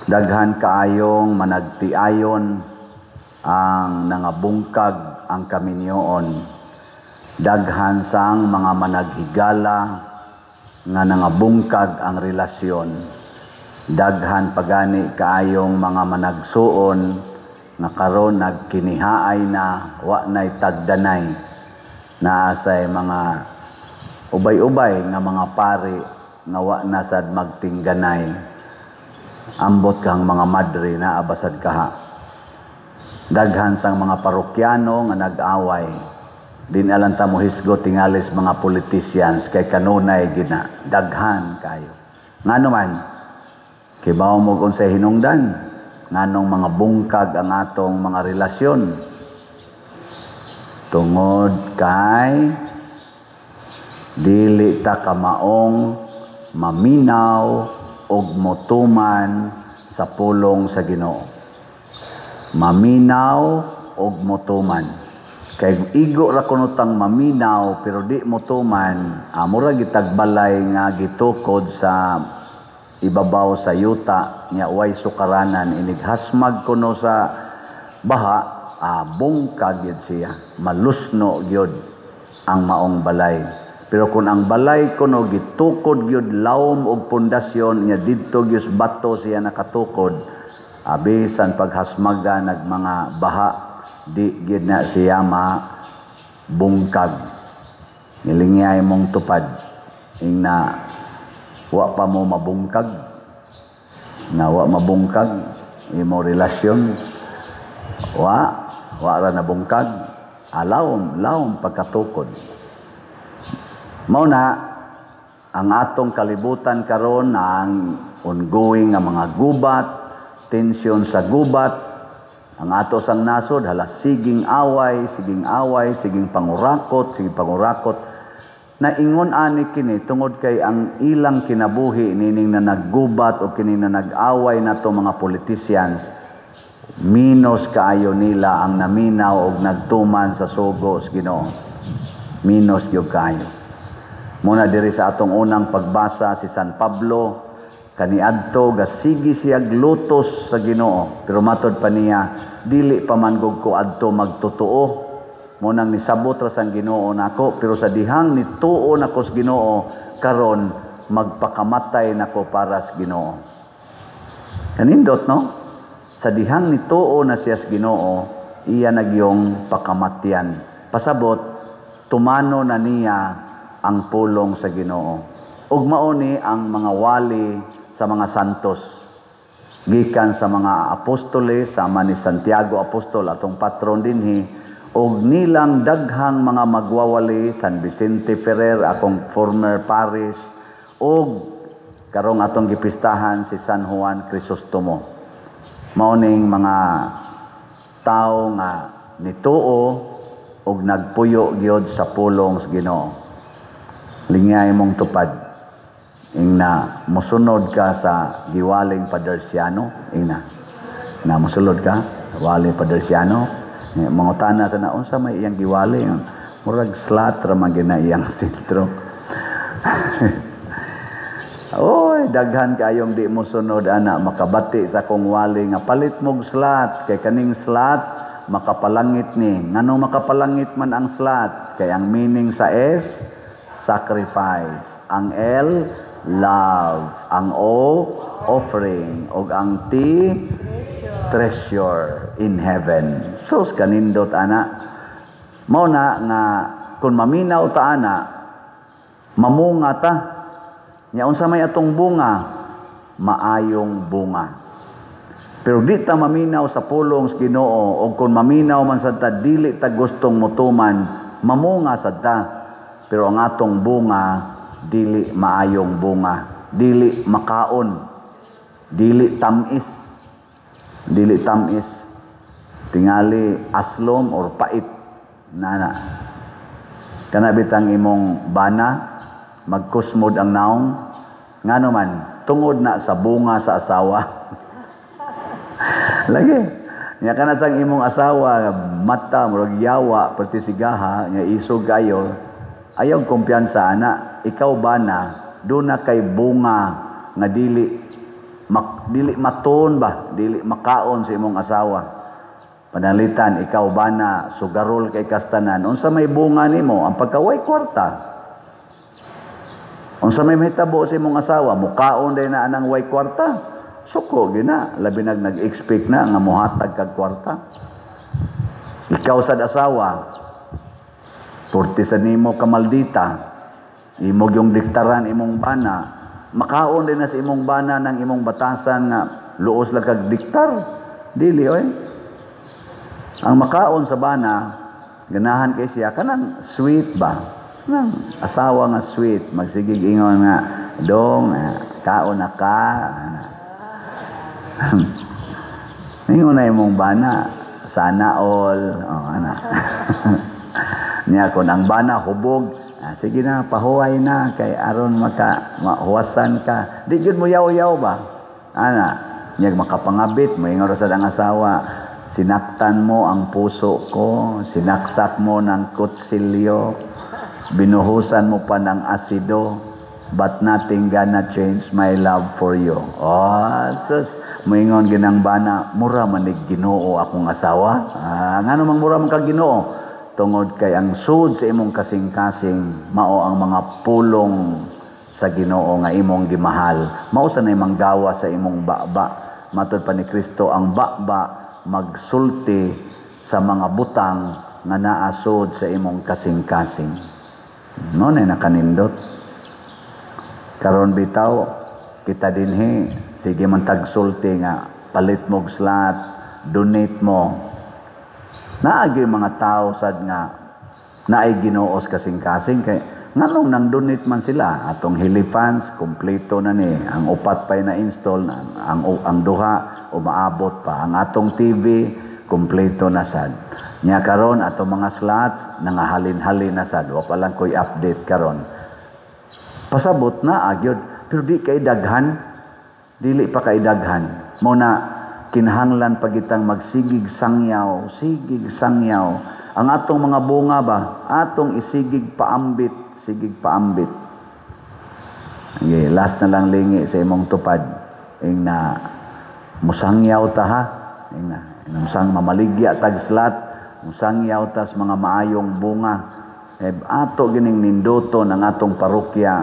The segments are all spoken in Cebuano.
Daghan kaayong managtiayon ang nangabungkag ang kaminyoon. Daghan sang mga managhigala nga nangabungkag ang relasyon. Daghan pagani kaayong mga managsuon nga karon nagkinihaay na, wa nay tagdanay. Naa say mga ubay-ubay nga mga pari nga wa na sad magtingganay. Ambot kang mga madre na abasad kaha. Daghan sang mga parokyano nga nag-away. Di na lang ta mohisgot tingalis mga politicians kay kanunay gina. Daghan kayo. Ngano man, kibaw mo unsay hinungdan, nganong mga bungkag ang atong mga relasyon. Tungod kay dili ta kamaong maminaw og motuman sa pulong sa Ginoo. Maminaw og motuman. Kay igo ra kuno tang maminaw pero di motuman, mura gitagbalay nga gitukod sa ibabaw sa yuta nya way sukaranan, inig hasmag kuno sa baha, bungkag gyud siya, malusno gyud ang maong balay. Pero kung ang balay kuno gitukod gyud lawom og pundasyon nya didto gyud bato siya nakatukod, bisan paghasmaga nag mga baha, di gyud na siya mabungkag. Nilingay mong tupad ingna wa pa mo mabungkag, nga wa mabungkag imo relasyon, wa ra nabungkag, alawom lawom pagkatukod. Mao na ang atong kalibutan karon, ang ongoing nga mga gubat, tensyon sa gubat, ang ato sang nasod hala siging away, siging away, siging pangurakot, siging pangurakot. Naingon ani kini tungod kay ang ilang kinabuhi nining na naggubat o kini na nag-away nato mga politicians, minus kaayo nila ang naminaw og nagtuman sa sugo sa Ginoo. Minus gyud kaayo. Muna diri sa atong unang pagbasa, si San Pablo kaniadto gasigi siya lutos sa Ginoo, pero matod pa niya, dili pa man gud ko adto magtotoo. Mo nang nisabot ra sang Ginoo nako, pero sa dihang nituo nako sa Ginoo, karon magpakamatay nako para sa Ginoo. Kanindot, no? Sa dihang nituo na siya sa Ginoo, iya nagyong pakamatyan. Pasabot, tumano na niya ang pulong sa Ginoo. Ug mao ni ang mga wali sa mga santos. Gikan sa mga apostoles, sama ni Santiago Apostol, atong patron dinhi, og nilang daghang mga magwawali, San Vicente Ferrer, akong former parish, og karong atong gipistahan si San Juan Crisostomo. Mao ning mga tawo nga nituo og nagpuyo gyud sa pulong sa Ginoo. Lingay mong tupad ingna mosunod ka sa giwaling Padersiano, ingna na mosulod ka wali Padersiano, mangutana sa na unsa may iyang giwali, murag slat ra man gina iyang sentro. Oy, daghan kayong di mo sunod ana, makabati sa akong wali nga palit mog slat kay kaning slat makapalangit ni. Ngano makapalangit man ang slat? Kay ang meaning sa S, sacrifice, ang L, love, ang O, offering, ug ang T, treasure in heaven. Sus, kanindot ana. Mao na nga kung maminaw ta ana, mamunga ta. Nya unsa may atong bunga? Maayong bunga. Pero di ta maminaw sa pulong sa Ginoo, o kung maminaw man sad ta, dili ta gustong motuman, mamunga sad ta. Pero ang atong bunga dili maayong bunga, dili makaon, dili tamis, dili tamis, tingali aslom or pait nana. Kana bitang imong bana magkusmod ang naong, ngano man, tungod na sa bunga sa asawa. Lagi nya kana sang imong asawa mata murag yawa perti sigaha nya isog kayo, ayaw kumpiyansa ana. Ikaw bana, duna kay bunga nga dili Dili maton ba, dili makaon sa imong asawa. Panalitan ikaw bana, sugarol kay kastanan, unsa may bunga nimo ang pagkaway kwarta? Unsa may mahitabo sa imong asawa? Mukaon day na anang way kwarta. Suko gina, labi nag nag-expect na nga mohatag kag kwarta. Ikaw sad asawa, purti sa nimo kamaldita, imog yung diktaran imong bana, makaon din na sa imong bana ng imong batasan nga luos lang kag diktar. Dili oy. Ang makaon sa bana, ganahan kay siya kanang sweet ba? Kanang asawa nga sweet, magsigig ingon nga, "Dong, kaon na ka?" Ingon na imong bana, "Sana all." Oh, ana. Niya kung ang bana hubog, "Sige na, pahuway na kay aron maka mahuwasan ka." Di gyud mo yaw-yaw ba? Ana, niya makapangabit, moingon ra sad ang asawa, "Sinaktan mo ang puso ko, sinaksak mo ng kutsilyo, binuhusan mo pa ng asido, but nothing gonna change my love for you." Oh, sus, moingon ginang bana, "Mura man nig Ginoo akong asawa." Ngano mang mura man kag Ginoo? Tungod kay ang sud sa imong kasing-kasing mao ang mga pulong sa Ginoo nga imong gimahal. Mao sa nay manggawa sa imong baba. Matod pa ni Kristo, ang baba magsulti sa mga butang nga naa sud sa imong kasing-kasing. No na nakanindot. Karon bitaw kita dinhi sige man tagsulti nga palit mo og slot, donate mo. Naagi mga tao sad nga naay Ginoo sa kasing-kasing, kay nganong nang donate man sila? Atong heliphans kompleto na ni, ang upat pa'y na-install, ang duha umaabot pa. Ang atong TV kompleto na sad. Nya karon atong mga slots nangahalin-halin na sad, wa pa lang ko'y update karon. Pasabot na agyod, pero di kay daghan, dili pa kay daghan. Mao na kinahanglan pagitang magsigig sangyaw, sigig sangyaw. Ang atong mga bunga ba, atong isigig paambit, sigig paambit. Okay, last na lang lingi sa imong tupad. Ing na musangyaw ta ha. Ing na musang mamaligya tag slot, musangyaw tas mga maayong bunga. Eh, ato gining ninduton ang atong parokya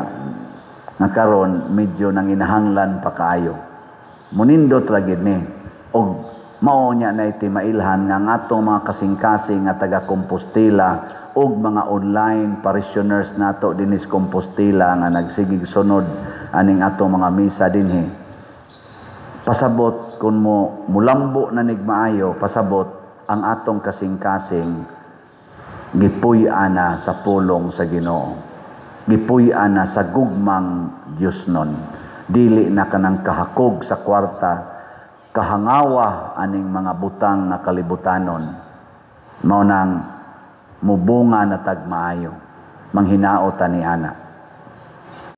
nga karon medyo nanginahanglan pa kaayo. Munindot ra gid ni. Og mao nya na iti mailhan nga ang atong mga kasing-kasing nga taga Compostela ug mga online parishioners nato dinhi sa Compostela nga nagsigig sunod aning atong mga misa dinhi. Pasabot kung mo mulambo na nig maayo, pasabot ang atong kasing-kasing gipuy-an na sa pulong sa Ginoo. Gipuy-an na sa gugmang Dios nun. Dili na kanang kahakog sa kwarta, kahangawa aning mga butang nga kalibutanon. Mao nang mubunga na tag maayo. Manghinaot ta ni ana.